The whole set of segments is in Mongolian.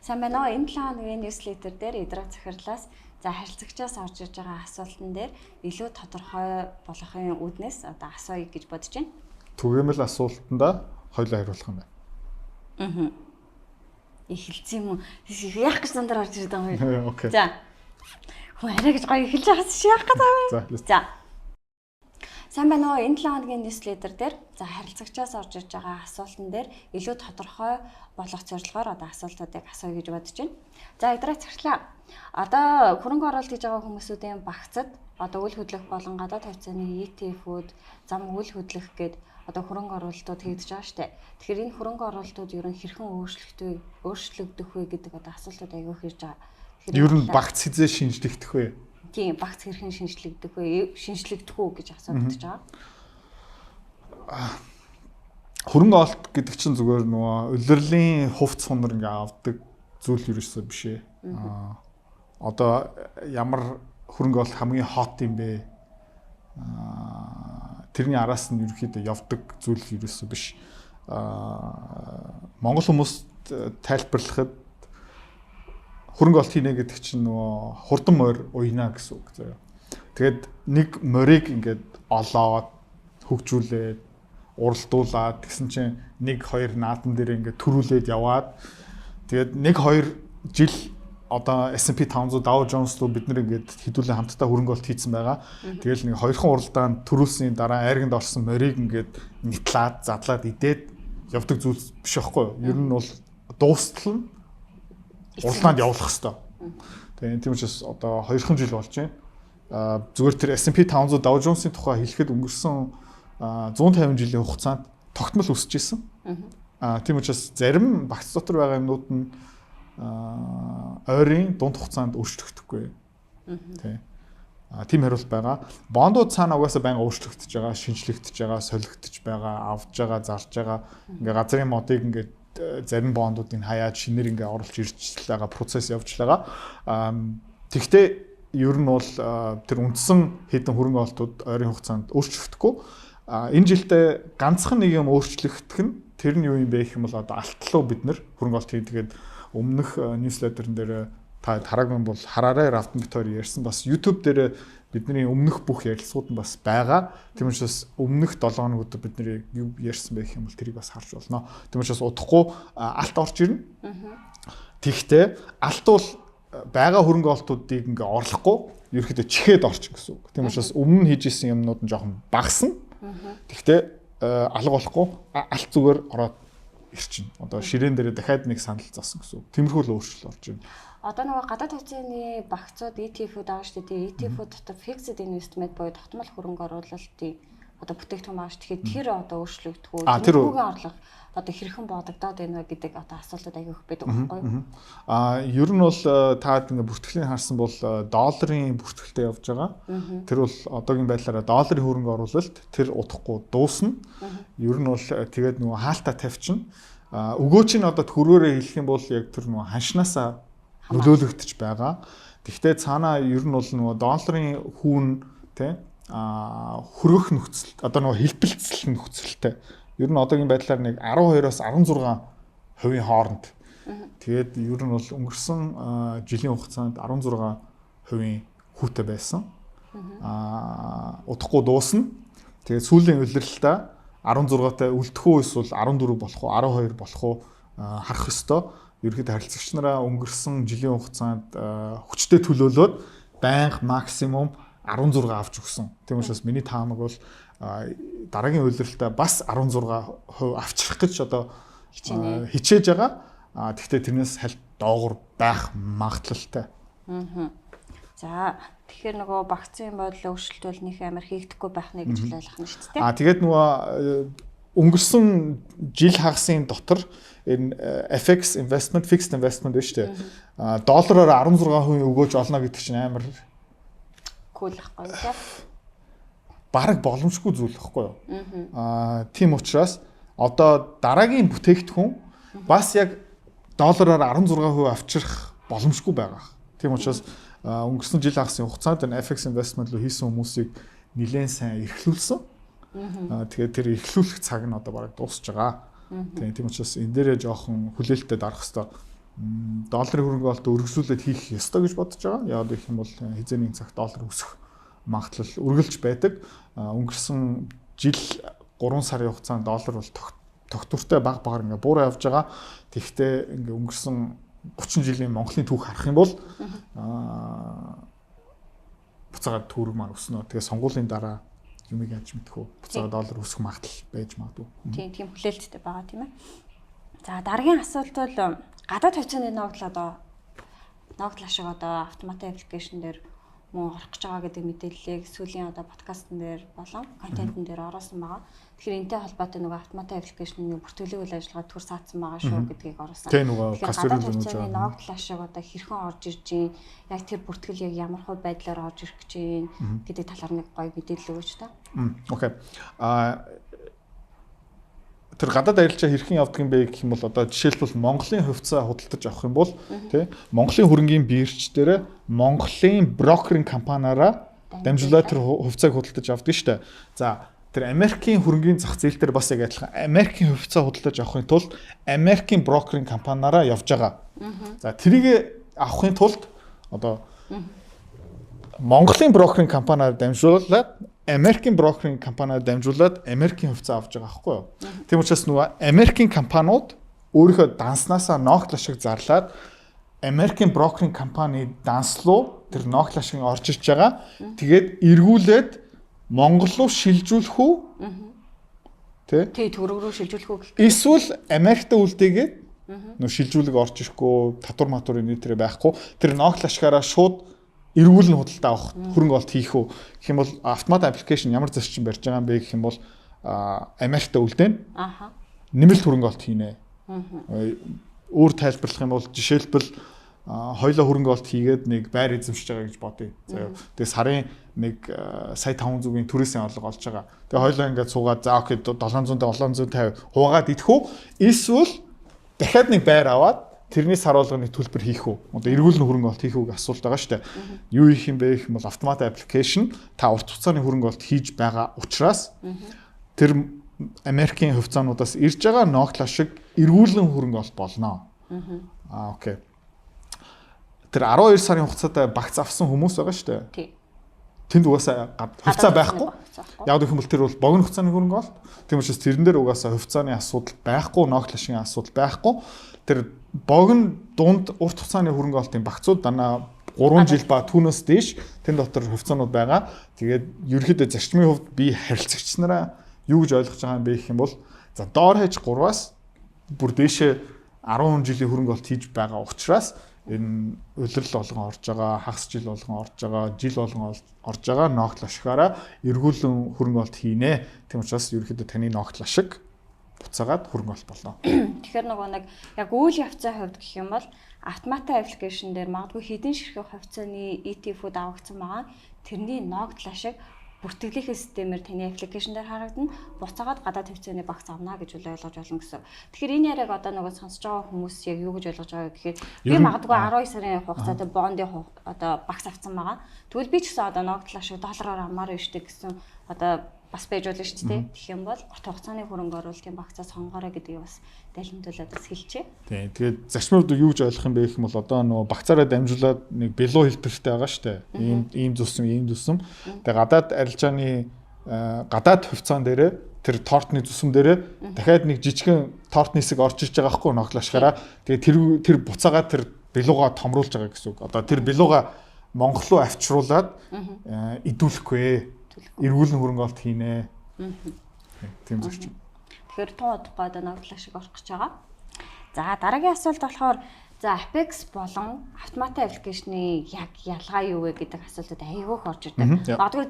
Сайн байна уу? Энэ 7 хоногийн newsletter дээр Идрак захирлаас за харилцагчаас орж ирж байгаа асуултан дээр илүү тодорхой болохын үүднээс одоо асууя гэж бодож байна. Түгээмэл асуултандаа хоёулаа хариулах юм байна. Аа. Эхэлсэн юм уу? Яах гэж зандар орж ирээд байгаа юм бэ? Okay. За. Хүн арай гэж гоё эхэлж байгаас чи яах гээд байгаа юм? За. За. Сайн байна уу? Энэ 7 хоногийн newsletter дээр за харилцагчаас орж ирж байгаа асуултан дээр илүү тодорхой болох зорилгоор одоо асуултуудыг асууя гэж бодож байна. За, Идрак захирлаа. Одоо хөрөнгө оруулалт хийж байгаа хүмүүсүүдийн багцад одоо үл хөдлөх болон гадаад хувьцааны ETF-үүд, зам үл хөдлөх гээд одоо хөрөнгө оруулалтууд хийгдэж байгаа шүү дээ. Тэгэхээр энэ хөрөнгө оруулалтууд ер нь хэрхэн өөрчлөгдөх вэ гэдэг одоо асуултууд аягүй их ирж байгаа. Тэгэхээр Ер нь багц хэзээ шинжлэгдэх вэ? Тийм, багц хэрхэн шинжлэгдэх вэ? Шинжлэгдэх үү гэж асуудаж байгаа. Хөрөнгө оруулалт гэдэг чинь зүгээр нөгөө улирлын хувц хунар ингээ авдаг зүйл ерөөсөө биш ээ. Одоо ямар хөрөнгө оруулалт хамгийн hot юм бэ? Тэрний араас нь ерөнхийдөө явдаг зүйл ерөөсөө биш. Монгол хүмүүст тайлбарлахад хөрөнгө оруулалт хийнэ гэдэг чинь нөгөө хурдан морь уяна гэсэн үг заяа. Тэгээд нэг морийг ингээд олоод, хөгжүүлээд, уралдуулаад, тэгсэн чинь нэг хоёр наадам дээр ингээд төрүүлээд яваад, тэгээд нэг хоёр жил одоо S&P 500, Dow Jones руу бид нар ингээд хэдүүлэн хамтдаа хөрөнгө оруулалт хийцэн байгаа. Тэгэл нэг хоёрхан уралдаанд төрүүлсний дараа айрганд орсон морийг ингээд нитлаад, задлаад идээд явдаг зүйл биш байхгүй юу? Ер нь бол дуустал нь уралдаанд явуулах хэвээр. Тэгээ тийм учраас одоо хоёрхан жил болж байна. Зүгээр тэр S&P 500, Dow Jones-ын тухай хэлэхэд өнгөрсөн 150 жилийн хугацаанд тогтмол өсөж исэн. Тийм учраас зарим багц дотор байгаа юмнууд нь ойрын дунд хугацаанд өөрчлөгдөхгүй. Тий. Тийм хариулт байгаа. Бондууд цаана угаасаа байнга өөрчлөгдөж байгаа, шинжлэгдэж байгаа, солигдож байгаа, авж байгаа, зарж байгаа. Ингээ газрын модыг ингээд зарим бондуудыг хаяад шинээр ингээ оруулж ирж байгаа процесс явж байгаа. Тэгтээ ер нь бол тэр үндсэн хэдэн хөрөнгө оруулалтууд ойрын хугацаанд өөрчлөгдөхгүй. Энэ жилдээ ганцхан нэг юм өөрчлөгдөх нь тэр нь юу юм бэ гэх юм бол одоо алт луу бид нар хөрөнгө оруулалт хийгээд өмнөх newsletter-н дээр та хараагүй бол хараарай, Равдан бит хоёр ярьсан. Бас YouTube дээр бидний өмнөх бүх ярилцлагууд нь бас байгаа. Тийм учраас өмнөх 7 хоногуд бидний юу ярьсан бэ гэх юм бол тэрийг бас харж болно. Тийм учраас удахгүй алт орж ирнэ. Тэгтээ алт бол байгаа хөрөнгө оруулалтуудыг ингээ орлохгүй, ерөөхдөө чихээд орчих гэсэн үг. Тийм учраас өмнө нь хийж исэн юмнууд нь жоохон багасна. Тэгтээ алга болохгүй, алт зүгээр ороод ирчин. Одоо ширээн дээрээ дахиад нэг санал заасан гэсэн үг. Тиймэрхүү л өөрчлөлт орж ирнэ. Одоо нөгөө гадаад хувьцааны багцууд, ETF-үүд байгаа шүү дээ. ETF-үүд дотор fixed investment буюу тогтмол хөрөнгө оруулалтын одоо бүтээгдэхүүн байгаа шүү. Тэгэхээр тэр одоо өөрчлөгдөх үү? Тэр орлого одоо хэрхэн бодогдоод байна вэ гэдэг одоо асуултууд аягүй их байдаг байхгүй юу? Ер нь бол та ингээ бүртгэлийн харсан бол долларын бүртгэлтэй явж байгаа. Тэр бол одоогийн байдлаараа долларын хөрөнгө оруулалт, тэр удахгүй дуусна. Ер нь бол тэгээд нөгөө хаалтаа тавьчихна. Өгөөч нь одоо төгрөгөөрөө хэлэх юм бол яг тэр нөгөө ханшнаасаа нөлөөлөгдөж байгаа. Тэгвэл цаанаа ер нь бол нөгөө долларын хүүн тэ хөргөх нөхцөл, одоо нөгөө хэлбэлцэл нөхцөлтэй. Ер нь одоогийн байдлаар нэг 12-оос 16% хооронд. Тэгээд ер нь бол өнгөрсөн жилийн хугацаанд 16% хүүтэй байсан. Удахгүй дуусна. Тэгээд сүүлийн улиралдаа 16-тай үлдэх үү эсвэл 14 болох уу, 12 болох уу харах ёстой. Ерөнхийдөө харилцагч нараа өнгөрсөн жилийн хугацаанд хүчтэй төлөөлөөд байнга максимум 16 авч өгсөн. Тийм учраас миний таамаг бол дараагийн улиралдаа бас 16% авчрах гэж одоо хичээж байгаа. Тэгвэл тэрнээс хальт доогуур байх магадлалтай. За, тэгэхээр нөгөө багцын бодол өөрчлөлт бол нөх амар хийгдэхгүй байх нэ гэж ойлгох нь шүү дээ. Тэгээд нөгөө өнгөрсөн жил хагасын дотор энэ FX investment, fixed investment биш үү? Доллараар 16% өгөөж олно гэдэг чинь амар cool ахгүй тийм. Бараг боломжгүй зүйл байхгүй юу? Тийм учраас одоо дараагийн бүтээгдэхүүн бас яг доллараар 16% авчрах боломжгүй байгаа. Тийм учраас өнгөрсөн жил хагасын хугацаанд энэ FX investment руу хийсэн хүмүүсийг нэлээд сайн эрхлүүлсэн. Тэгээд тэр эрхлүүлэх цаг нь одоо бараг дуусч байгаа. Тийм учраас энэ дээрээ жоохон хүлээлттэй дарах хэрэгтэй. Долларын хөрөнгө оруулалт өргөсүүлээд хийх ёстой гэж бодож байгаа. Яг гэх юм бол хэзээ нэгэн цагт доллар өсөх магадлал үргэлж байдаг. Өнгөрсөн жил 3 сарын хугацаанд доллар бол тогтвортой баг багаар ингээ буураа явж байгаа. Тэгэхдээ ингээ өнгөрсөн 30 жилийн Монголын түүх харах юм бол буцаагаад төгрөг маань өснө. Тэгээ сонгуулийн дараа юмыг яаж мэдэх вэ? Буцаагаад доллар өсөх магадлал байж магадгүй. Тийм, тийм хүлээлттэй байгаа, тийм ээ. За, дараагийн асуулт бол гадаад хувьцааны ногдол, одоо ногдол ашиг одоо автомат application дээр мөн орох гэж байгаа гэдэг мэдээллийг сүүлийн одоо подкастн дээр болон контентын дээр оруулсан байгаа. Тэгэхээр энэтэй холбоотой нөгөө автомат application-ы бүртгэлийг үйл ажиллагаа төр саадсан байгаа шүү гэдгийг оруулсан. Тийм, нөгөө кассирын хувьцааны ногдол ашиг одоо хэрхэн орж ирж гин, яг тэр бүртгэл яг ямар хөө байдлаар орж ирэх гэж гин гэдэг талаар нэг гоё мэдээлэл өгөөч та. Okay. Тэр гадаад арилжаа хэрхэн явдаг юм бэ гэх юм бол одоо жишээлбэл Монголын хувьцаа худалдаж авах юм бол, тий, Монголын хөрөнгийн бирж дээр Монголын брокеринг компаниараа дамжуулаад тэр хувьцааг худалдаж авдаг шүү дээ. За, тэр Америкийн хөрөнгийн зах зээл дээр бас яг адилхан Америкийн хувьцаа худалдаж авахын тулд Америкийн брокеринг компаниараа явж байгаа. За, тэрийг авахын тулд одоо Монголын брокеринг компаниар дамжуулаад, Америкийн брокеринг компаниар дамжуулаад Америкийн хувьцаа авч байгаа байхгүй юу? Тийм учраас нөгөө Америкийн компаниуд өөрийнхөө данснаасаа ногдол ашиг зарлаад Америкийн брокеринг компани данс руу тэр ногдол ашиг орж ирж байгаа. Тэгээд эргүүлээд Монгол руу шилжүүлэх үү? Тэ? Тий, төгрөг рүү шилжүүлэх үү гэх. Эсвэл Америкт үлдээгээд нөө шилжүүлэг орж ирэхгүй, татвар матур энэ тэр байхгүй. Тэр ногдол ашигаараа шууд эргүүлэн худалдаа авах, хөрөнгө олт хийх үү гэх юм бол автомат application ямар зарчим барьж байгаа юм бэ гэх юм бол Америкт үлдээн. Нэмэлт хөрөнгө олт хийнэ. Өөр тайлбарлах юм бол жишээлбэл хоёлоо хөрөнгө олт хийгээд нэг байр эзэмшиж байгаа гэж бодъё. За, тэгээ сарын нэг сая 500-ийн түрээсийн орлого олж байгаа. Тэгээ хоёлоо ингээд суугаад, за okay, 700 750 хуваагаад идэх үү? Эсвэл дахиад нэг байр аваад тэрний сар болгоны төлбөр хийх үү? Одоо эргүүлэн хөрөнгө олт хийх үү гэх асуулт байгаа шүү дээ. Юу хийх юм бэ гэх юм бол автомат application та урт хугацааны хөрөнгө олт хийж байгаа учраас тэр Америкийн хувьцаануудаас ирж байгаа ногдол ашиг эргүүлэн хөрөнгө олт болно. Okay. Тэр 12 сарын хугацаатай багц авсан хүмүүс байгаа шүү дээ. Тий. Тэнд угаасаа хувьцаа байхгүй. Яг гэх юм бол тэр бол богино хугацааны хөрөнгө олт. Тийм учраас тэрэн дээр угаасаа хувьцааны асуудал байхгүй, ногдол ашигын асуудал байхгүй. Тэр богино, дунд, урт хугацааны хөрөнгө оруулалтын багцууд дандаа 3 жил ба түүнээс дээш тэн дотор хувьцаанууд байгаа. Тэгээд ерөнхийдөө зарчмын хувьд би харилцагч нараа юу гэж ойлгож байгаа юм бэ гэх юм бол за доор хаяж 3-аас бүр дээшээ 10 жилийн хөрөнгө оруулалт хийж байгаа учраас энэ улирал болгон орж байгаа, хагас жил болгон орж байгаа, жил болгон орж байгаа ногдол ашигаараа эргүүлэн хөрөнгө оруулалт хийнэ. Тийм учраас ерөнхийдөө таны ногдол ашиг буцаагаад хөрөнгө оруулалт болно. Тэгэхээр нөгөө нэг яг үйл явцын хувьд гэх юм бол автомат application дээр магадгүй хэдэн ширхэг хувьцааны ETF-үүд авагдсан байгаа. Тэрний ногдол ашиг бүртгэлийнхээ системээр таны application дээр харагдана. Буцаагаад гадаад хувьцааны багц авна гэж үл ойлгож болно гэсэн. Тэгэхээр энэ яриаг одоо нөгөө сонсож байгаа хүмүүс яг юу гэж ойлгож байгаа гэхээр би магадгүй 12 сарын хугацаатай бондын одоо багц авсан байгаа. Тэгвэл би ч гэсэн одоо ногдол ашиг доллараар авмаар байна штэ гэсэн одоо бас байж болно шүү дээ. Тэгэх юм бол урт хугацааны хөрөнгө оруулалтын багцаа сонгоорой гэдгийг бас далимдуулаад бас хэлчихье. Тийм. Тэгээд зарчмын хувьд юу гэж ойлгох юм бэ гэх юм бол одоо нөгөө багцаараа дамжуулаад нэг билүү хэлбэртэй байгаа шүү дээ. Ийм ийм зүсэм, ийм зүсэм. Тэгээд гадаад арилжааны гадаад хувьцаан дээрээ тэр тортны зүсэм дээрээ дахиад нэг жижигхэн тортны хэсэг орж иж байгаа хгүй ногдол ашгаараа. Тэгээд тэр буцаагаа тэр билүүгаа томруулж байгаа гэсэн үг. Одоо тэр билүүгаа Монгол руу авчруулад идүүлэхгүй, эргүүлэн хөрөнгө олт хийнэ. Тийм зарчим. Тэгэхээр тун удахгүй одоо ногдол ашиг орох гэж байгаа. За, дараагийн асуулт болохоор за Apex болон автомат application-ы яг ялгаа юу вэ гэдэг асуултууд айгүй их орж ирдэг. Магадгүй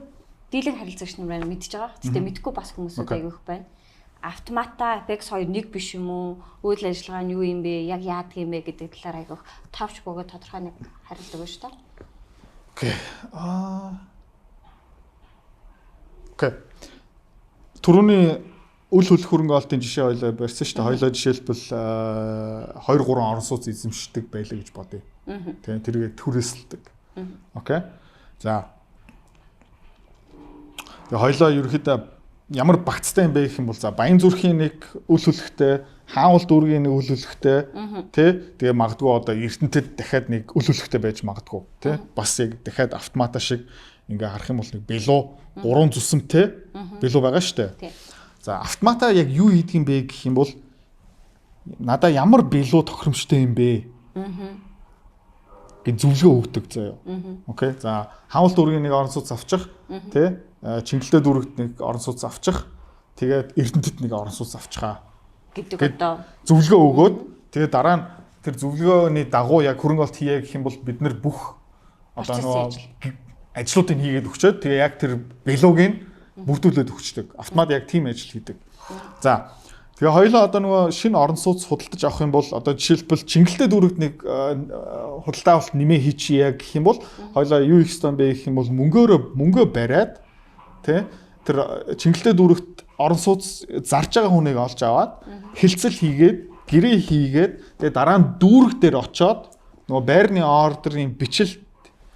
дийлэнх харилцагч нар мэдж байгаа. Гэтэ мэдэхгүй бас хүмүүсүүд айгүй их байна. Автомата, Apex хоёр нэг биш юм уу? Үйл ажиллагаа нь юу юм бэ? Яг яадаг юм бэ гэдэг талаар айгүй товч бөгөөд тодорхой нэг хариулт өгөөч та. Okay. Okay. Түрүүний үл хөдлөх хөрөнгө оруулалтын жишээ хоёлаа барьсан шүү дээ. Хоёлаа жишээлбэл 2 3 орон сууц эзэмшдэг байлаа гэж бодъё. Тийм, тэргээ түрээсэлдэг. Okay. За. Тэгээ хоёлаа ерөнхийдөө Ямар багцтай юм бэ гэх юм бол за Баян зүрхийн нэг үл хүлхтэй, Хаанвал дүүргийн нэг үл хүлхтэй, тий. Тэгээ магадгүй одоо Эрдэнэтэд дахиад нэг үл хүлхтэй байж магадгүй, тий. Бас яг дахиад автомата шиг ингээ харах юм бол нэг билүү гурван зүсэмтэй билүү байгаа шүү дээ. За автомата яг юу хийдэг юм бэ гэх юм бол надаа ямар билүү тохиромжтой юм бэ? Гэж зөвлөгөө өгдөг заяа. Окей. За Хаанвал дүүргийн нэг орон сууц авчих, тий. Чингэлтэй дүүрэгт нэг орон сууц авчих. Тэгээд Эрдэнэтэд нэг орон сууц авчихаа гэдэг одоо зөвлөгөө өгөөд тэгээд дараа нь тэр зөвлөгөөний дагуу яг хөрөнгө оруулалт хийе гэх юм бол бид нар бүх одоо нөгөө ажлуудыг хийгээд өгчөөд тэгээ яг тэр белуг нь бүрдүүлээд өгчдөг. Автомат яг тийм ажил хийдэг. За тэгээ хоёулаа одоо нөгөө шинэ орон сууц худалдаж авах юм бол одоо жишээлбэл Чингэлтэй дүүрэгт нэг худалдаа авалт нэмээ хийчихье гэх юм бол хоёулаа юу хийх ёстой юм бэ гэх юм бол мөнгөө бариад тий тэр Чингэлтэй дүүрэгт орон сууц зарж байгаа хүнийг олж аваад хэлцэл хийгээд гэрээ хийгээд тэгээ дараа нь дүүрэг дээр очоод нөгөө байрны ордерын бичил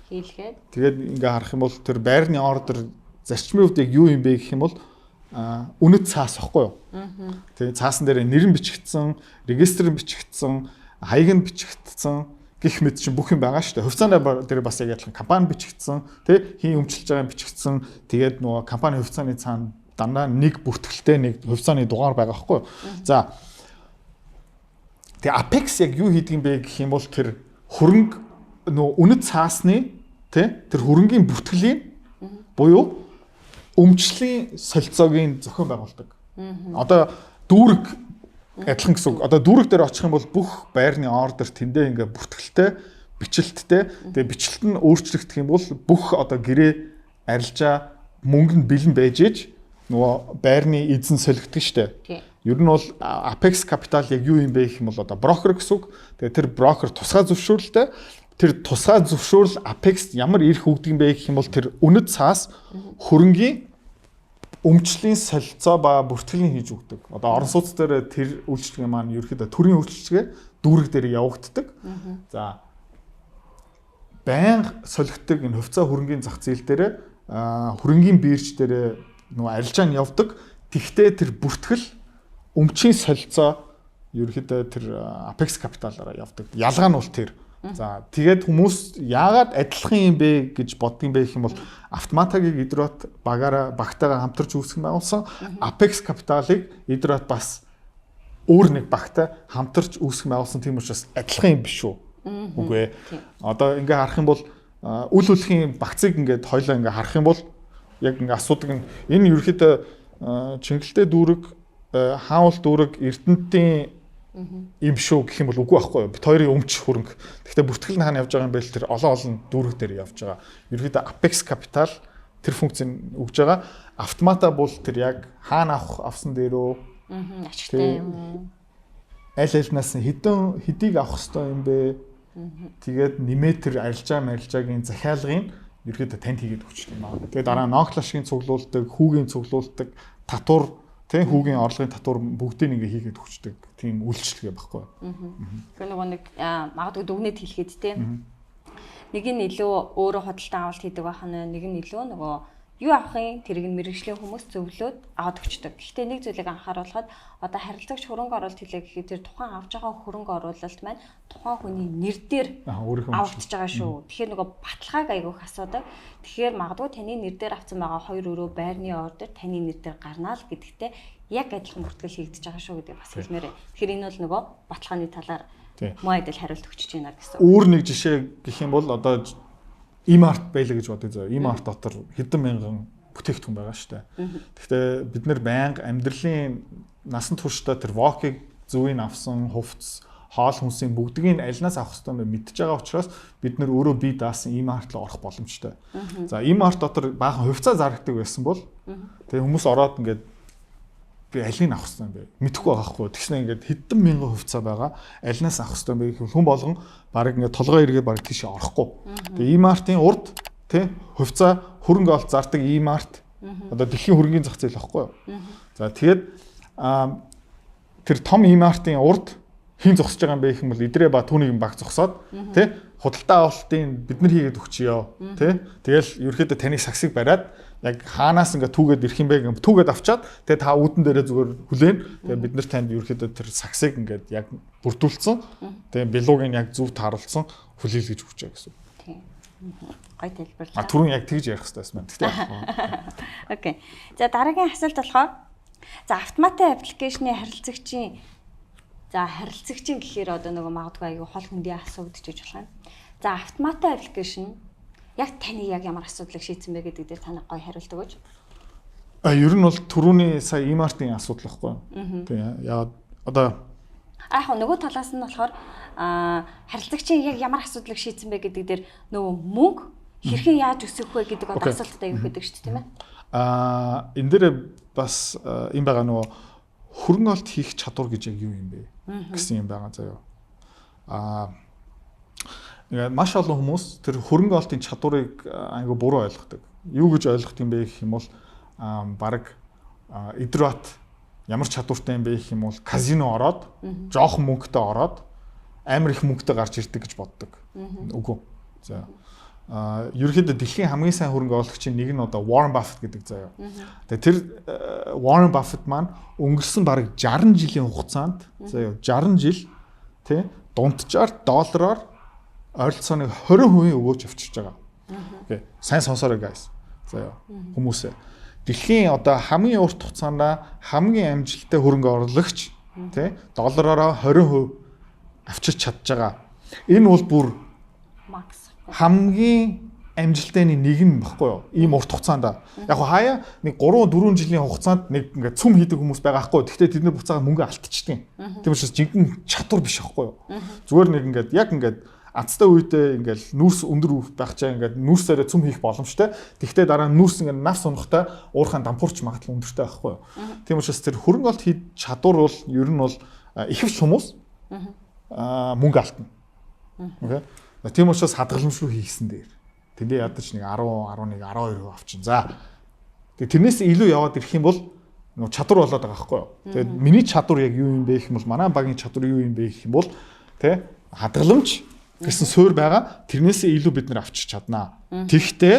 хийлгээд тэгээд ингээ харах юм бол тэр байрны ордер зарчмын хувьд яг юу юм бэ гэх юм бол үнэт цаас ихгүй юу? Тэгээ цаасан дээр нэр нь бичигдсэн, регистр нь бичигдсэн, хаяг нь бичигдсэн гэх мэт чинь бүх юм байгаа шүү дээ. Хувьцааны дээр бас яг адилхан компани бичигдсэн, тий хин өмчилж байгаа юм бичигдсэн. Тэгээд нөгөө компани хувьцааны цаана дандаа нэг бүртгэлтэй нэг хувьцааны дугаар байгаа байхгүй юу? За тэгээ Apex яг юу хийдэг юм бэ гэх юм бол тэр хөрөнгө нөгөө үнэт цаасны тий тэр хөрөнгийн бүртгэлийн буюу өмчлийн солилцоог зохион байгуулдаг. Одоо дүүрэг адилхан гэсэн үг. Одоо дүүрэг дээр очих юм бол бүх байрны ордер тэндээ ингээ бүртгэлтэй, бичлэлттэй. Тэгээ бичлэлт нь өөрчлөгдөх юм бол бүх одоо гэрээ арилжаа мөнгө нь бэлэн байж иж нөгөө байрны эзэн солигддог штэ. Ер нь бол Apex Capital яг юу юм бэ гэх юм бол одоо брокер гэсэн үг. Тэгээ тэр брокер тусгай зөвшөөрлөлтэй. Тэр тусгай зөвшөөрөл Apex ямар эрх өгдөг юм бэ гэх юм бол тэр үнэт цаас хөрөнгийн өмчлийн солилцоо ба бүртгэлийн хийж өгдөг. Одоо орон сууц дээр тэр үйлчилгээ маань ерөөхдөө төрийн үйлчилгээ дүүрэг дээр явагддаг. За байнга солигддог энэ хувьцаа хөрөнгийн зах зээл дээр хөрөнгийн бирж дээр нөгөө арилжаа нь явдаг. Тэгтээ тэр бүртгэл өмчийн солилцоо ерөөхдөө тэр Apex Capital-аараа явдаг. Ялгаа нь бол тэр. За тэгээд хүмүүс яагаад адилхан юм бэ гэж боддог юм бэ гэх юм бол автоматагийг Идрот багаараа багтайгаа хамтарч үүсгэн байгуулсан. Apex Capital-ыг Идрот бас өөр нэг багтай хамтарч үүсгэн байгуулсан. Тийм учраас адилхан юм биш үү? Үгүй ээ. Одоо ингээ харах юм бол үл үлхийн багцыг ингээд хоёлаа ингээ харах юм бол яг ингээ асуудаг нь энэ ерөөхдөө Чингэлтэй дүүрэг, Хаанвал дүүрэг, Эрдэнэтийн юм шүү гэх юм бол үгүй байхгүй юу? Бит хоёрын өмч хөрөнгө. Гэхдээ бүртгэл нь хаана явж байгаа юм бэ л тэр олон олон дүүрэг дээр явж байгаа. Ерөөхдөө Apex Capital тэр функцийг өгж байгаа. Автомата бол тэр яг хаана авах авсан дээрөө ашигтай юм уу? Аль альнаас нь хэдэн хэдийг авах хэвээр юм бэ? Тэгээд нэмээ тэр арилжаа марилжаагийн захиалгыг ерөөхдөө танд хийгээд өгчих юм аа. Тэгээд дараа нь ноклашгийн цуглуулдаг, хүүгийн цуглуулдаг, татвар тийм хүүгийн орлогын татвар бүгдийг ингээ хийгээд өгчдөг тийм үйлчлэгээ байхгүй. Тэгэхээр нөгөө нэг магадгүй дүгнэт хэлэхэд тийм нэг нь илүү өөрөө худалдан авалт хийдэг байх нь, нэг нь илүү нөгөө юу авах юм тэрийг нь мэрэгжлийн хүмүүс зөвлөөд аваад өгчдөг. Гэхдээ нэг зүйлийг анхааруулхад одоо харилцагч хөрөнгө оруулалт хийлээ гэхэд тэр тухайн авж байгаа хөрөнгө оруулалт маань тухайн хүний нэр дээр авагдаж байгаа шүү. Тэгэхээр нөгөө баталгааг айгүйх асуудаг. Тэгэхээр магадгүй таны нэр дээр авсан байгаа хоёр өрөө байрны ордер таны нэр дээр гарнаа л гэдэгтээ яг адилхан бүртгэл хийгдэж байгаа шүү гэдэг бас хэлмээр. Тэгэхээр энэ бол нөгөө баталгааны талаар муу адил хариулт өгч байна гэсэн. Өөр нэг жишээ гэх юм бол одоо E-mart байлаа гэж бодъё заа. E-mart дотор хэдэн мянган бүтээгдэхүүн байгаа шүү дээ. Гэхдээ бид нэр байнга амьдралын насан туршдаа тэр вокийг зүвийг авсан хувцс, хоол хүнсийн бүгдгийг альнаас авах хэрэгтэй юм бэ мэдж байгаа учраас бид нэр өөрөө бие даасан E-mart руу орох боломжтой. За E-mart дотор баахан хувьцаа зарагдаг байсан бол тэгээ хүмүүс ороод ингээд би алийг авах хэрэгтэй юм бэ? Мэдэхгүй байгаа хгүй. Тэгснэ ингээд хэдэн мянган хувьцаа байгаа. Алинаас авах хэрэгтэй юм бэ гэхэл хүн болгон баг ингээд толгой эргээ баг тийшээ орохгүй. Тэгээ E-mart-ын урд тий хувьцаа хөрөнгө олт зардаг E-mart одоо дэлхийн хөрөнгийн зах зээл байхгүй юу? За тэгээд тэр том E-mart-ын урд Хэн зогсож байгаа юм бэ гэх юм бол идрээ ба түүнийг баг зогсоод тий худалдаа авалтын бид нар хийгээд өгчөө тий. Тэгэл ерөөхдөө таны саксыг бариад яг хаанаас ингээ түүгээд ирэх юм бэ гэх түүгээд авчаад тэгээ та үүдэн дээрээ зүгээр хүлээн. Тэгээ бид нар танд ерөөхдөө тэр саксыг ингээд яг бүрдүүлсэн. Тэгээ белуг нь яг зөв тааруулсан хүлээл гэж өгч байгаа гэсэн. Тийм. Гой тайлбарлаа. А түрүүн яг тэгж ярих хэрэгтэй байсан байна. Тэгтээ. Okay. За, дараагийн асуулт болохоор за автоматын application ы харилцагчийн, за харилцагчийн гэхээр одоо нөгөө магадгүй аягүй хол хөндий асуудаж гэж болох юм. За, автоматын application яг таны яг ямар асуудлыг шийдсэн бэ гэдэг дээр та нэг гоё хариулт өгөөч. А ер нь бол түрүүний сая E-Mart-ын асуудал байхгүй юу? Тийм. Яг одоо А яг нөгөө талаас нь болохоор харилцагчийн яг ямар асуудлыг шийдсэн бэ гэдэг дээр нөгөө мөнгө хэрхэн яаж өсөх вэ гэдэг одоо асуултад аягүй хөдөг шүү дээ, тийм ээ. А энэ дээр бас юм байгаа, нөгөө хөрөнгө оруулалт хийх чадвар гэж яг юу юм бэ гэсэн юм байгаа заяа. А ингээд маш олон хүмүүс тэр хөрөнгө оруулалтын чадварыг айгүй буруу ойлгодог. Юу гэж ойлгох юм бэ гэх юм бол баг Идрбат ямар чадвартай юм бэ гэх юм бол казино ороод жоохон мөнгөтэй ороод амар их мөнгөтэй гарч ирдэг гэж боддог. Үгүй. За, а ерөнхийдөө дэлхийн хамгийн сайн хөрөнгө оруулагчийн нэг нь одоо Warren Buffett гэдэг заяа. Тэгээ тэр Warren Buffett маань өнгөрсөн бараг 60 жилийн хугацаанд заяа, 60 жил тий дунджаар доллараар ойролцоогоо 20% өгөөж авчирч байгаа. Okay. Сайн сонсоорой, guys. Заяа. Хүмүүсээ. Дэлхийн одоо хамгийн урт хугацаанд хамгийн амжилттай хөрөнгө оруулагч тий доллараараа 20% авчирч чадж байгаа. Энэ бол бүр max хамгийн амжилтайны нэг нь баггүй юу? Ийм урт хугацаанд. Яг хаяа нэг 3 4 жилийн хугацаанд нэг ингээд цүм хийдэг хүмүүс байгаа хгүй. Гэхдээ тэд нар буцаага мөнгө алдчихдаг. Тийм учраас жинхэнэ чадвар биш байхгүй юу? Зүгээр нэг ингээд яг ингээд азтай үедээ ингээд нүүрс өндөр байх чаа ингээд нүүрсээрээ цүм хийх боломжтой. Тэгвэл дараа нь нүүрс ингээд навс унахтай уурхаан дампуурч магадлал өндөртэй байхгүй юу? Тийм учраас тэр хөрөнгө оруулалт хийх чадвар бол ер нь бол ихэвч хүмүүс мөнгө алдна. Okay. Тийм учраас хадгаламжгүй хийсэн дээр. Тэндээ ядаж нэг 10, 11, 12% авчин. За. Тэгээ тэрнээс илүү яваад ирэх юм бол нөгөө чадвар болоод байгаа байхгүй юу? Тэгээд миний чадвар яг юу юм бэ гэх юм бол, манай багийн чадвар юу юм бэ гэх юм бол тэ хадгаламж гэсэн суурь байгаа. Тэрнээсээ илүү бид нар авчиж чаднаа. Тэгэхдээ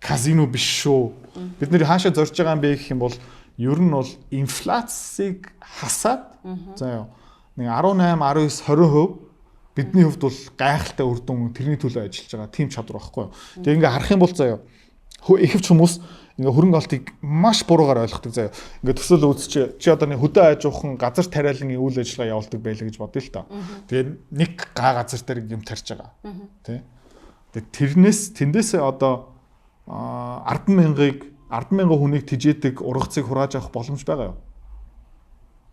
казино биш шүү. Бид нэр хаашаа зорж байгаа юм бэ гэх юм бол ер нь бол инфляцийг хасаад за юу нэг 18, 19, 20% бидний хувьд бол гайхалтай үр дүн, тэрний төлөө ажиллаж байгаа тийм чадвар байхгүй юу. Тэгээ ингээ харах юм бол заяа, ихэвч хүмүүс ингээ хөрөнгө оруулалтыг маш буруугаар ойлгодог заяа. Ингээ төсөөл үзч чи одоо нэг хөдөө аж ахуйн газар тариалангийн үйл ажиллагаа явуулдаг байлаа гэж бодъё л доо. Тэгээ нэг га газар дээр юм тарьж байгаа. Тэ. Тэгээ тэрнээс тэндээсээ одоо 10 мянгаыг 10 мянган хүнийг тижээдэг ургацыг хурааж авах боломж байгаа юу?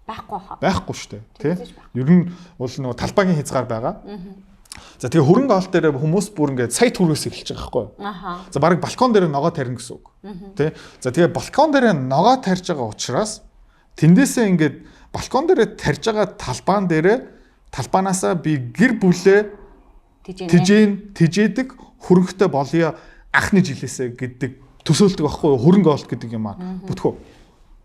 Байхгүй хаа. Байхгүй шүү дээ. Тэ? Ер нь бол нөгөө талбайгийн хязгаар байгаа. За, тэгээ хөрөнгө оруулалт дээр хүмүүс бүр ингээд сая төгрөгөөс эхэлж байгаа байхгүй юу? За, бараг балкон дээр ногоо тарина гэсэн үг. Тэ? За, тэгээ балкон дээр ногоо тарьж байгаа учраас тэндээсээ ингээд балкон дээр тарьж байгаа талбаан дээрээ талбаанаасаа би гэр бүлээ тижээн тижээдэг хөрөнгөтэй болъё анхны жилээсээ гэдэг төсөөлдөг байхгүй юу? Хөрөнгө оруулалт гэдэг юм аа. Бүтгөө.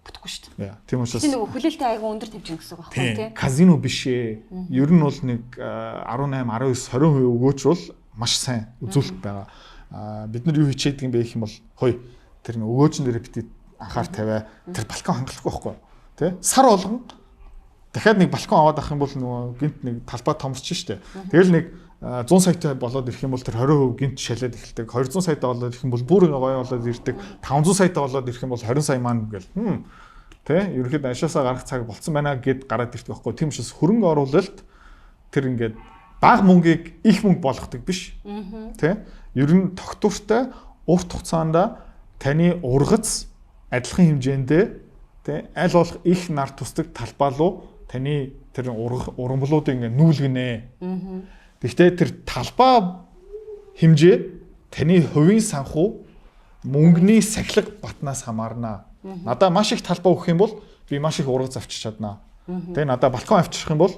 Бүтэхгүй шүү дээ. Тийм учраас тийм нөгөө хүлээлтээ айгүй өндөр тавьж гин гэсэн үг байхгүй тий. Казино биш ээ. Ер нь бол нэг 18, 19, 20% өгөөч бол маш сайн үзүүлэлт байгаа. Аа, бид нар юу хичээдэг юм бэ гэх юм бол хой тэр нэг өгөөчн дээр бити анхаар тавиа, тэр балкон хангалахгүй байхгүй тий. Сар болгон дахиад нэг балкон аваад авах юм бол нөгөө гинт нэг талбай томсч штэ. Тэгэл нэг 100 саятай болоод ирэх юм бол тэр 20% гинт шалаад эхэлдэг. 200 саятай болоод ирэх юм бол бүр гоё болоод ирдэг. 500 саятай болоод ирэх юм бол 20 сая маань ингээл тэ ерөнхийдөө ашаасаа гарах цаг болцсон байна гэд гараад ирдэг байхгүй. Тийм учраас хөрөнгө оруулалт тэр ингээд бага мөнгийг их мөнгө болгодог биш. Тэ? Ер нь тогтвортой урт хугацаанд таны ургац адилхан хэмжээндээ тэ аль болох их нар тусдаг талбай руу таны тэр урамлуудыг ингээ нүүлгэнэ. Гэхдээ тэр талбай хэмжээ таны хувийн санхүү мөнгөний сахилга батнаас хамаарна. Надаа маш их талбай өгөх юм бол би маш их ургац авчиж чаднаа. Тэгээ надаа балкон авчрах юм бол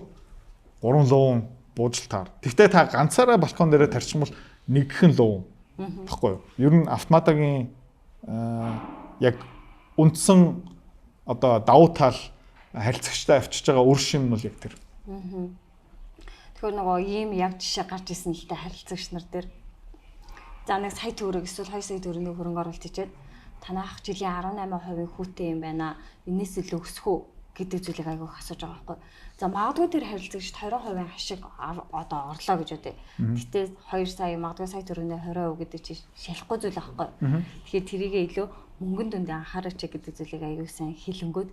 3 луун буужил таар. Гэхдээ та ганцаараа балкон дээрээ тарчих юм бол нэгхэн луун. Баггүй юу? Ер нь автоматагийн яг үндсэн одоо давуу тал харилцагчтай авчиж байгаа үр шим нь бол яг тэр. Тэгэхээр нөгөө ийм яг жишээ гарч исэн л дээ харилцагч нар дээр. За нэг сая төгрөг эсвэл 2 сая төгрөгийн хөрөнгө оруулалт хийчихэд танайх жилийн 18% хүүтэй юм байна. Энээс илүү өсөх үү гэдэг зүйлийг айгүйх асууж байгаа байхгүй. За магадгүй тэр харилцагчд 20% ашиг одоо орлоо гэж бодъё. Гэтэ 2 сая магадгүй сая төгрөгний 20% гэдэг чинь шалахгүй зүйл байхгүй. Тэгэхээр тэрийгээ илүү мөнгөн дүндээ анхаараач гэдэг зүйлийг айгүй сайн хэлэнгүүд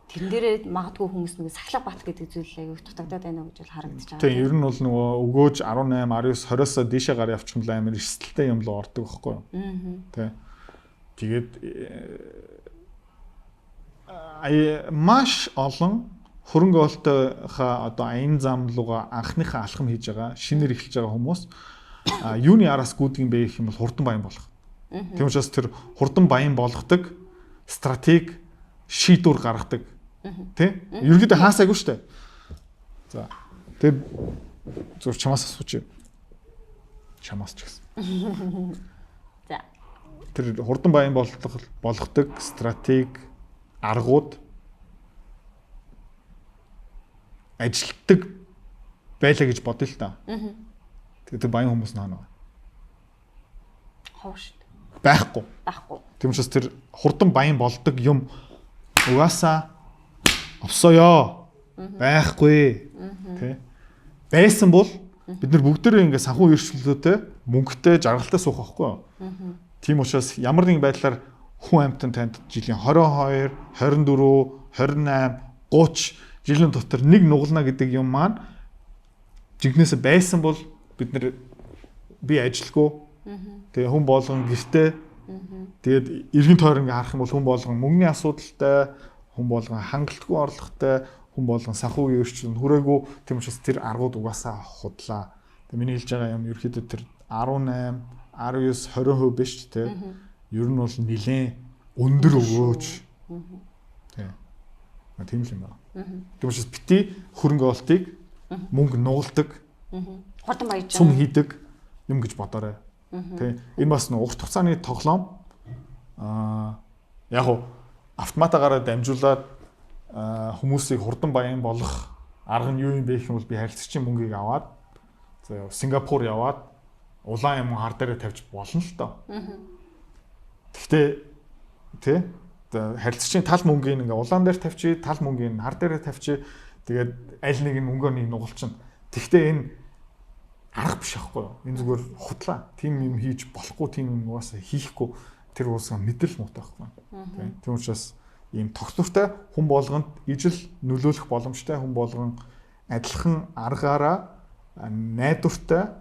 тэрэн дээрээ магадгүй хүмүүс нэг сахилга бат гэдэг зүйл айгүй дутагдаад байна уу гэж бол харагдаж байгаа. Тийм, ер нь бол нөгөө өгөөж 18, 19, 20-оос дээшээ гараа явчих юм л амар эрсдэлтэй юм л ордог байхгүй юу? Тийм. Тэгээд маш олон хөрөнгө оруулалтынхаа одоо аян зам руугаа анхныхаа алхам хийж байгаа, шинээр эхэлж байгаа хүмүүс юуны араас гүйдэг юм бэ гэх юм бол хурдан баян болох. Тийм учраас тэр хурдан баян болгодог стратеги шийдвэр гаргадаг. Тэ? Ерөнхийдөө хаасайгүй шүү дээ. За. Тэгээ зүгээр чамаас асуучих. Чамаас ч гэсэн. За. Тэр хурдан баян болгодог стратеги аргууд ажилтдаг байлаа гэж бодъё л та. Тэгээд тэр баян хүмүүс наана. Хов шүү дээ. Байхгүй. Байхгүй. Тийм учраас тэр хурдан баян болдог юм угаасаа овсоёо. Байхгүй. Тэ. Байсан бол бид нар бүгдээрээ ингээ санхүү эрхчлөлтөй мөнгөтэй жаргалтай суух байхгүй юу? Тийм учраас ямар нэгэн байдлаар хүн амьтан танд жилийн 22, 24, 28, 30 жилийн дотор нэг нугална гэдэг юм маань жинхнээсээ байсан бол бид нар би ажилгүй. Тэгээ хүн болгон гэртээ. Тэгээд эргэн тойрон ингээ харах юм бол хүн болгон мөнгөний асуудалтай, хүн болгон хангалтгүй орлоготой, хүн болгон санхүүгийн эрхчлөлт хүрээгүй. Тийм учраас тэр аргууд угаасаа худлаа. Тэгээ миний хэлж байгаа юм ерөөхдөө тэр 18, 19, 20% биш те. Ер нь бол нэлээд өндөр өгөөж. Тийм. Тийм л юм байна. Тийм учраас бити хөрөнгө оруулалтыг мөнгө нугалдаг, хурдан баяж цум хийдэг юм гэж бодоорой. Тийм. Энэ бас нэг урт хугацааны тоглоом. Яг уу автоматаараа дамжуулаад хүмүүсийг хурдан баян болгох арга нь юу юм бэ гэх юм бол би харилцагчийн мөнгийг аваад за Сингапур яваад улаан юм хар дээрээ тавьж болно л доо. Гэхдээ тий харилцагчийн тал мөнгийг ингээ улаан дээр тавьчих, тал мөнгийг хар дээрээ тавьчих. Тэгээд аль нэг нь мөнгөө нэг нугалчихна. Тэгэхдээ энэ арга биш аахгүй юу? Энэ зүгээр худлаа. Тийм юм хийж болохгүй, тийм юм угаасаа хийхгүй тэр уусаа мэдэл муутай байхгүй. Тийм учраас ийм тогтвортой хүн болгонд ижил нөлөөлөх боломжтой, хүн болгон адилхан аргаараа найдвартай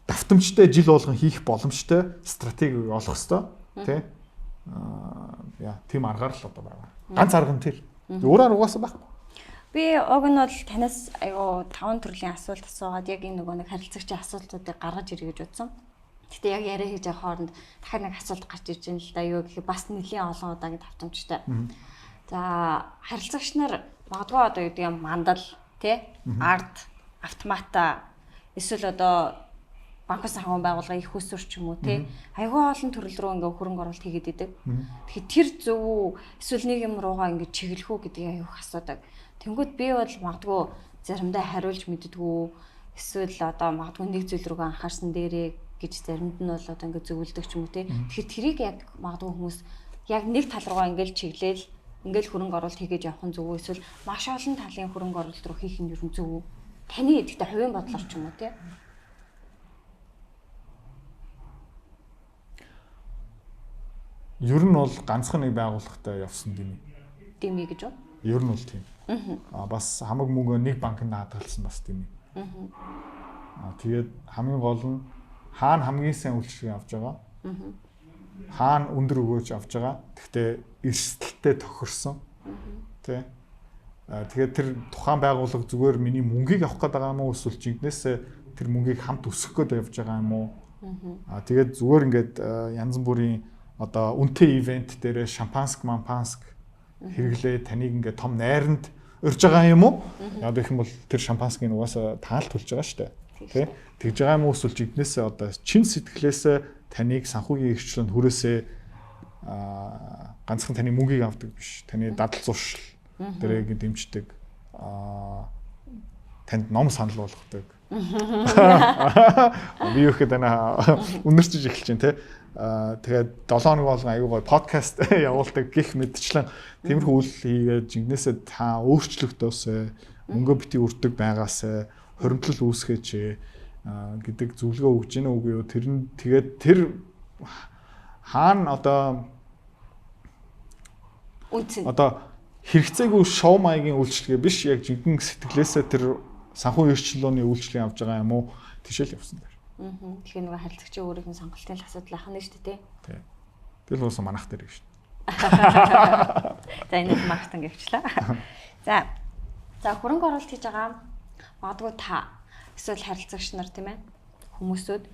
давтамжтай жил болгон хийх боломжтой стратегийг олох ёстой, тий? Яа, тийм аргаар л одоо байгаа. Ганц арга нь тэр. Өөр арга угаасаа байхгүй. Би уг нь бол танаас айгуу 5 төрлийн асуулт асуугаад яг энэ нөгөө нэг харилцагчийн асуултуудыг гаргаж ирье гэж бодсон. Гэтэ яг яриа хийж байгаа хооронд дахиад нэг асуулт гарч ирж байна л да. Юу гэхээр бас нэлийн олон удаагийн давтамжтай. За, харилцагч нар магадгүй одоо юу гэдэг юм мандал, тий? Ард, автомата эсвэл одоо банк санхүүгийн байгууллага их усүр ч юм уу тий. Айгүй олон төрөл рүү ингээ хөрөнгө оруулалт хийгээд идэг. Тэгэхээр тэр зөв үү эсвэл нэг юм руугаа ингээ чиглэх үү гэдгийг айгүй асуудаг. Тэнгүүд би бол магадгүй заримдаа хариулж мэддэггүй эсвэл одоо магадгүй нэг зүйл рүүгээ анхаарсан дээрээ гэж заримд нь бол одоо ингээ зөвлөдөг ч юм уу тий. Тэгэхээр тэрийг яг магадгүй хүмүүс яг нэг тал руугаа ингээл чиглээл ингээл хөрөнгө оруулалт хийгээд явах нь зөв үү эсвэл маш олон талын хөрөнгө оруулалт руу хийх нь ер нь зөв үү? Таны гэхдээ хувийн бодлоор ч юм уу тий. Ер нь бол ганцхан нэг байгууллагатай явсан дими. Дими гэж үү? Ер нь бол тийм. Бас хамаг мөнгөө нэг банкнд хадгалсан бас дими. Тэгээд хамгийн гол нь хаана хамгийн сайн үйлчилгээ авч байгаа. Хаана өндөр өгөөж авч байгаа. Гэхдээ эрсдэлтэй тохирсон. Тэ. Тэгээд тэр тухайн байгууллага зүгээр миний мөнгийг авах гээд байгаа юм уу эсвэл жинкнээсээ тэр мөнгийг хамт өсгөх гээд явж байгаа юм уу? Тэгээд зүгээр ингээд янз бүрийн одоо үнэтэй ивент дээрээ шампанск, мампанск хэрэглээ таныг ингээд том найранд урьж байгаа юм уу? Яг гэх юм бол тэр шампанскийн угаасаа таал төлж байгаа шүү дээ. Тэ? Тэгж байгаа юм уу эсвэл жинкнээсээ одоо чин сэтгэлээсээ таныг санхүүгийн эрхчлөнд хүрээсээ ганцхан таны мөнгийг авдаг биш. Таны дадал зуршил, Тэрийг дэмждэг. Танд ном санал болгодог. Би юу гэхэд үнэрчиж эхэлж байна те. Тэгээд 7 хоног болгон аюу гой подкаст явуулдаг гих мэтчлэн тиймэрхүү үйл хийгээд жинкнээсээ та өөрчлөгдөөсэй, мөнгө бити үрдэг байгаасай, хоримтлал үүсгээч гэдэг зөвлөгөө өгж гинэ үгүй юу? Тэр нь тэгээд тэр хаана одоо үнцэн одоо хэрэгцээгүй шоу маягийн үйлчлэгээ биш, яг жинхэнэ сэтгэлээсээ тэр санхүү эрхчлөөний үйлчлэгийг авж байгаа юм уу? Тийшэл явсан дээр. Тэгэхээр нөгөө харилцагчийн өөрийнх нь сонголтын асуудал ахна шүү дээ, тий. Тэгэл уусан манах дээр шүү. За, энэ маркетинг явчлаа. За. За, хөрөнгө оруулалт хийж байгаа магадгүй та эсвэл харилцагч нар, тийм ээ, хүмүүсүүд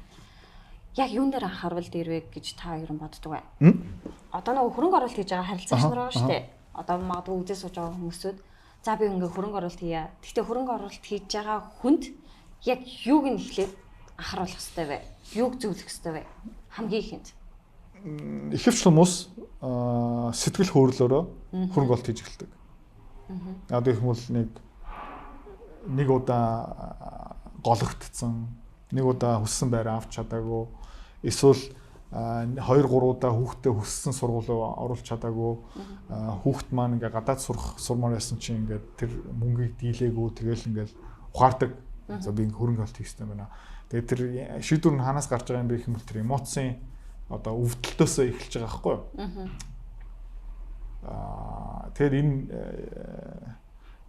яг юун дээр анхаарвал дэрвэ гэж та ер нь боддог вэ? Одоо нөгөө хөрөнгө оруулалт хийж байгаа харилцагч нар байгаа шүү дээ. Одоо магадгүй үзээ сууж байгаа хүмүүсүүд за би ингээ хөрөнгө оруулалт хийя. Гэхдээ хөрөнгө оруулалт хийж байгаа хүнд яг юуг нь эхлээд анхааруулах хэрэгтэй вэ? Юуг зөвлөх хэрэгтэй вэ? Хамгийн ихэнд. Ихэвчлэн хүмүүс сэтгэл хөдлөлөөрөө хөрөнгө оруулалт хийж эхэлдэг. Яг гэх юм бол нэг удаа гологдсон, нэг удаа хүссэн байраа авч чадаагүй, эсвэл 2 3 удаа хүүхдээ хүссэн сургууль руу оруулж чадаагүй, хүүхд маань ингээ гадаад сурах сурмаар байсан чинь ингээ тэр мөнгийг дийлээгүй, тэгэл ингээл ухаардаг. За, би ингээ хөрөнгө олт хийх хэрэгтэй байна. Тэгээд тэр шийдвэр нь хаанаас гарч байгаа юм бэ гэх юм бол тэр эмоцийн одоо өвдөлтөөсөө эхэлж байгаа байхгүй юу? Тэгэхээр энэ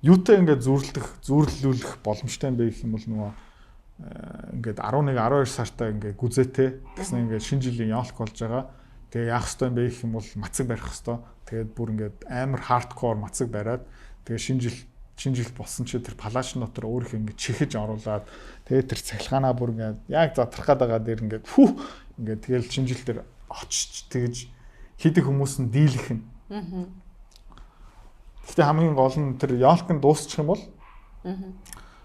юутай ингээд зүүрлүүлэх боломжтой юм бэ гэх юм бол нөгөө ингээд 11 12 сартаа ингээд гүзээтэй тэгсэн ингээд шинэ жилийн ёлк болж байгаа. Тэгээ яах ёстой юм бэ гэх юм бол мацаг барих ёстой. Тэгээд бүр ингээд амар hardcore мацаг бариад, тэгээ шинэ жил болсон чи тэр палач дотор өөрийнхөө ингээд чихэж оруулаад, тэгээд тэр цахилгаанаа бүр ингээд яг задрах гээд байгаа дээр ингээд фүү ингээд тэгэл шинэ жил дээр очиж тэгж хийдэг хүмүүс нь дийлэх нь. Гэхдээ хамгийн гол нь тэр ёлк нь дуусчих юм бол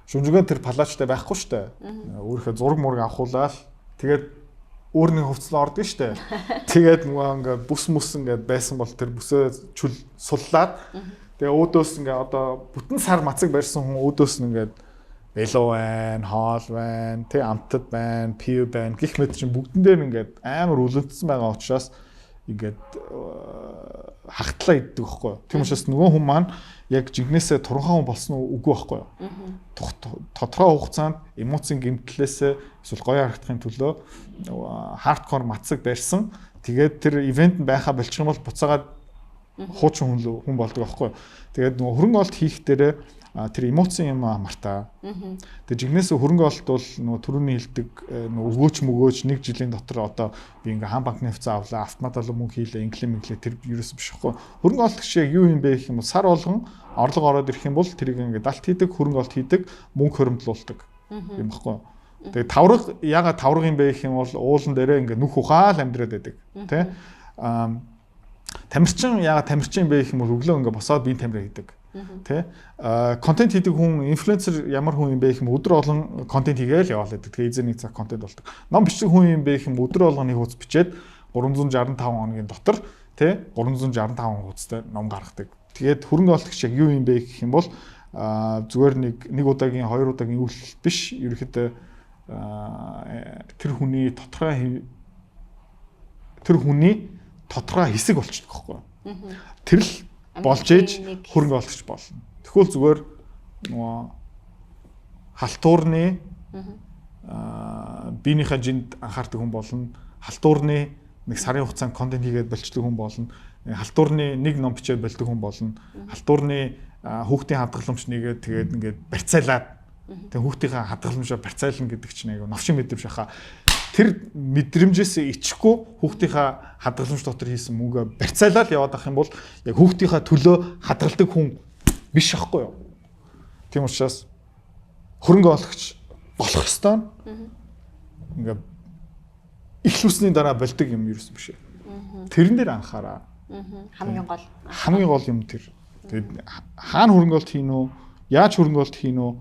шүнжэнгэн тэр палаачтай байхгүй штэ. Өөрийнхөө зураг мураг авахуулаад тэгээд өөр нэг хувцлаа ордог штэ. Тэгээд нөгөө ингээд бүс мүс ингээд байсан бол тэр бүсээ чүл суллаад, тэгээ өөдөөс ингээ одоо бүтэн сар мацаг барьсан хүн өөдөөс нь ингээд эло байна, хоол байна, тэг амтад байна, пив байна гэх мэт чинь бүгдэн дээр ингээд амар үлэмжсэн байгаа учраас ингээд хахтлаа иддэг байхгүй юу. Тийм учраас нөгөө хүн маань яг жинхнээсээ туранхай хүн болсон уу, үгүй байхгүй юу. Тодорхой хугацаанд эмоцийн гэмтлээсээ эсвэл гоё харагдахын төлөө hardcore мацаг барьсан. Тэгээд тэр event нь байхаа болчих юм бол буцаагаад хуучин хүн болдог байхгүй юу. Тэгээд нөгөө хөрөнгө олт хийх дээрээ тэр эмоцийн юм мартаа. Тэгээд жинхнээсээ хөрөнгө олт бол нөгөө түрүүний хэлдэг нөгөө өгөөч мөгөөч нэг жилийн дотор одоо би ингээ хаан банкны хувьцаа авлаа, автоматал мөнгө хийлээ, инглээ мэнглээ, тэр ерөөсөн биш байхгүй. Хөрөнгө олт гэж яг юу юм бэ гэх юм бол сар болгон орлого ороод ирэх юм бол тэрийг ингээ далт хийдэг, хөрөнгө олт хийдэг, мөнгө хоримтлуулдаг юм баггүй. Тэгээд тавраг ягаад тавраг юм бэ гэх юм бол уулан дээрээ ингээ нүх ухаал амьдраад байдаг. Тэ? Тамирчин ягаад тамирчин юм бэ гэх юм бол өглөө ингээ босоод биеийн тамираа хийдэг. Тэ? Контент хийдэг хүн, инфлюенсер ямар хүн юм бэ гэх юм, өдөр болгон контент хийгээл яваал байдаг. Тэгээ эзэн нэг цаг контент болдог. Ном бичих хүн юм бэ гэх юм, өдөр болгон нэг хуудас бичээд 365 хоногийн дотор, тэ, 365 хуудастай ном гаргадаг. Тэгээд хөрөнгө оруулагч яг юу юм бэ гэх юм бол зүгээр нэг удаагийн, хоёр удаагийн үйлдэл биш. Ерөнхийдөө тэр хүний тодорхой хэсэг болчихдог байхгүй юу? Тэр л болж ээж хөрөнгө оруулагч болно. Тэгвэл зүгээр нөгөө халтуурны биенийхээ жинд анхаардаг хүн болно. Халтуурны нэг сарын хугацаанд контент хийгээд болчдөг хүн болно. Халтуурны нэг ном бичээд болдог хүн болно. Халтуурны хүүхдийн хадгаламж нэгээд тэгээд ингээд барьцаалаад, тэг хүүхдийнхээ хадгаламжаа барьцаална гэдэг чинь айгүй новшин мэдрэмж хаа. Тэр мэдрэмжээс ичихгүй хүүхдийнхээ хадгаламж дотор хийсэн мөнгө барьцаалал яваад ах юм бол яг хүүхдийнхээ төлөө хадгалдаг хүн биш ахгүй юу? Тийм учраас хөрөнгө оологч болох ёстой. Ингээ эхлүүлсний дараа болдог юм ерөөсөн биш. Тэрэн дээр анхаараа. Хамгийн гол. Хамгийн гол юм тэр. Тэгээд хаана хөрөнгө олт хийн үү? Яаж хөрөнгө олт хийн үү?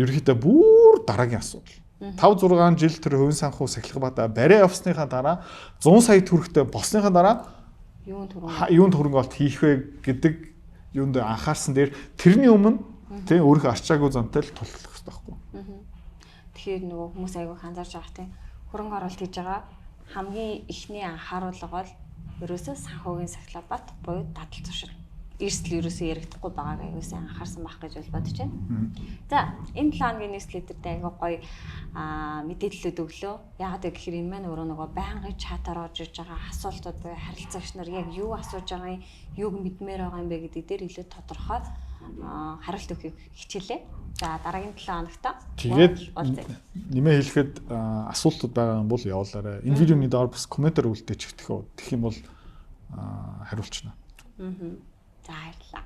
Ерөнхийдөө бүр дараагийн асуудал. 5 6 жил тэр хувийн санхүү сахилга бата барай явсныхаа дараа 100 сая төгрөгтэй болсныхаа дараа юунд хөрөнгө олт хийх вэ гэдэг юунд анхаарсан дээр тэрний өмнө тий өөрийнхөө арчаагүй зантай л тулах хэрэгтэй байхгүй. Тэгэхээр нөгөө хүмүүс айгүй анзаарч байгаа тий хөрөнгө оруулалт хийж байгаа хамгийн эхний анхааруулга бол ерөөсөө санхүүгийн сахилга буюу дадал зуршил. Эрсдэл ерөөсөө яригдахгүй байгааг аягүй сайн анхаарсан байх гэж бол бодож байна. За, энэ 7 хоногийн newsletter-д аягүй гоё мэдээллүүд өглөө. Яагаад вэ гэхээр энэ маань өөрөө нөгөө байнгын чатаар орж ирж байгаа асуултууд буюу харилцагч нар яг юу асууж байгаа юм, юуг мэдмээр байгаа юм бэ гэдэг дээр илүү тодорхой хариулт өгөхийг хичээлээ. За, дараагийн 7 хоногт Тэгээд нэмээ хэлэхэд асуултууд байгаа юм бол явуулаарай. Энэ видеоны доор бас комментээр үлдээчих гэх үү. Тэгэх юм бол хариулчихна. За, баярлалаа.